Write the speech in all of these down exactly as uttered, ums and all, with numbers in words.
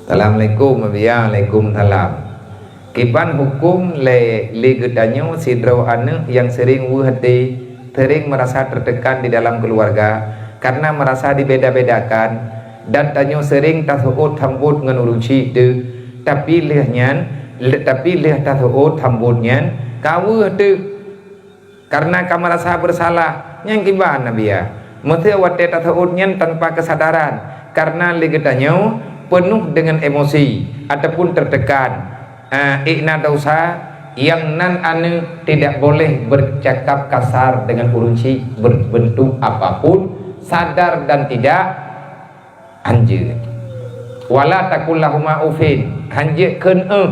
Assalamualaikum, Abiya. Waalaikumsalam. Kiban huköm lé, lé geutanyoe sidroe aneuëk nyang sering weueh até, sering merasa tertekan di dalam keluarga karena merasa dibeda-bedakan, dan tanyoe sering taseuôt sambot ngon ureuëng syik teuh, tapi lheueh nyan, le-, tapi lheueh taseuôt sambot nyan ka weueh teuh. Karena ka merasa bersalah, nyang kiban, Abiya. Meusé watée taseuôt nyan tanpa kesadaran, karena lé geutanyoe penuh dengan emosi ataupun tertekan. Ah, ikna dosa, nyang nan aneuëk tidak boleh bercakap kasar dengan ureuëng syik berbentuk apapun, sadar dan tidak, hanjeuet. Wala taqul lahuma ufin, hanjeuet kheun éh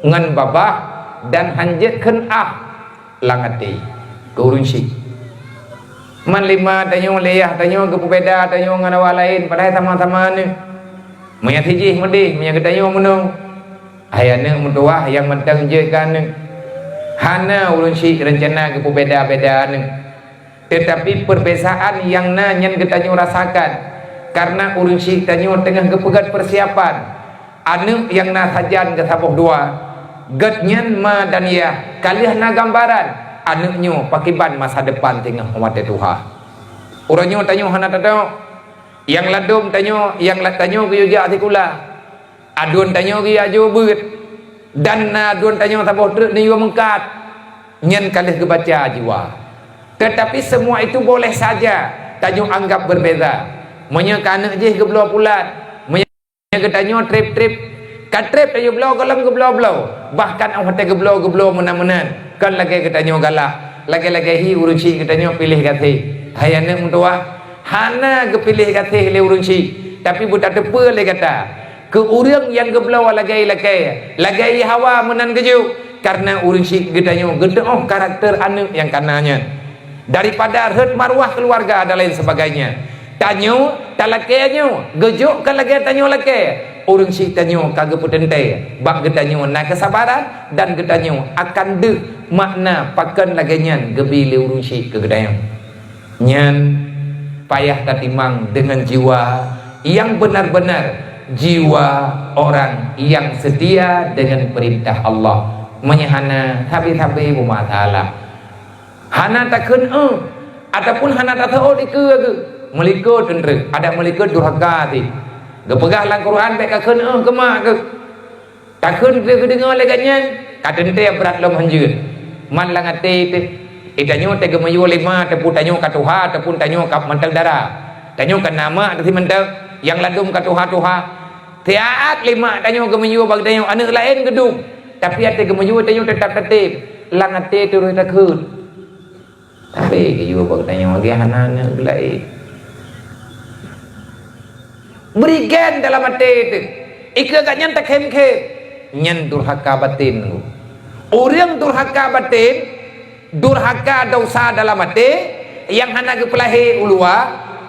ngon babah, dan hanjeuet kheun ah lam até keu ureuëng syik. Man lé ma tanyoe, lé yah tanyoe geupeubeda tanyoe ngon awak laén, padahai sama-sama aneuëk. Meunyo sijih meudeh, meunyo geutanyoe meunong. Hai aneuëk meutuwah nyang mantong jeuet keu aneuëk. Hana ureuëng syik reuncana geupeubeda-beda aneuëk. Tetapi perbezaan nyang na nyan geutanyoe rasakan, karena ureuëng syik tanyoe teungoh geupeugét persiapan. Aneuëk nyang na sajan geusaboh dua, gét nyan ma dan yah ka lheueh na gambaran aneuëk nyoe pakiban masa depan teungoh watée tuha. Uroe nyoe tanyoe hana tatôk, nyang ladôm tanyoe, nyang la-, tanyoe geuyue jak sikula. Aduen tanyoe geuyue aju beuet, dan na aduen tanyoe saboh treuk neuyue meungkat, nyan ka lheueh geubaca jiwa. Tetapi semua itu boleh saja tanyoe anggap berbeza. Meunyoe ka aneuëk jih geubloe pulan, meunyoe geutanyoe treb-treb, ka treb tanyoe bloe gohlom geubloe-bloe, bahkan óh watée geubloe, geubloe meunan-meunan, kon lagée geutanyoe galak, lagée-lagée hi ureuëng syik geutanyoe piléh gaséh. Hai aneuëk meutuwah, hana geupiléh gaséh lé ureuëng syik, tapi beutateupeue lé gata. Keu ureuëng nyang geubloe lagée lakée, lagée hawa meunan geujok, karena ureuëng syik geutanyoe geuteuôh karakter aneuëk nyang kana nyan. Daripada rhot marwah keluarga dan lain sebagainya, tanyoe talakée nyoe geujok ka lagée tanyoe lakée, ureuëng syik tanyoe ka geupeuteuntée bak geutanyoe na keusabaran dan geutanyoe akan deuh makna pakon lagée nyan geubi lé ureuëng syik keu geutanyoe. Nyan payah tatimang deungon jiwa nyang benar-benar jiwa orang nyang seutia deungon peurintah Allah. Meunyoe hana, sabe-sabe beumasalah. Hana takheun éh, ataupun hana taseuôt dikeue geuh. Meulikot teuntrek, adak meulikot durhaka tih. Geupeugah lam Quran, "Bék kakheun éh keu mak keuh." Takheun geudeungoe lé gobnyan, ka teuntée brat lom hanjeuet. Man lam até teuh, eh, tanyoe teugeumiyue lé ma, teupeu tanyoe ka tuha, ataupun tanyoe ka mantong dara. Tanyoe ka na mak teuh mantong, nyang ladôm ka tuha-tuha. Siat lé mak tanyoe geumiyue bak tanyoe aneuëk laén geudum, tapi até geumiyue tanyoe teutap tatém, lam até teuh rhot takheun. Tapi geuyue bak tanyoe lagée hana aneuëk laén. Bri gen dalam até teuh. Ikeue gobnyan takhém-khém. Nyan durhaka batin. Ureuëng durhaka batin, durhaka dosa dalam até, nyang hana geupeulahé u luwa,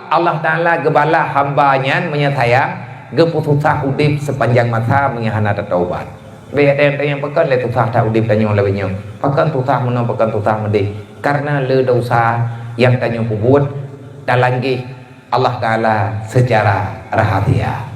Allah Taala geubalah hamba nyan meunyoe sayang, geupeususah udeb seupanjang masa meunyoe hana tataubat. Bék teuntée nyang pakon lé susah that udeb tanyoe lagée nyoe. Pakon susah meunoe, pakon susah meudeh. Karena le dosa nyang tanyoe peubuet talanggeh Allah Taala secara rahasia.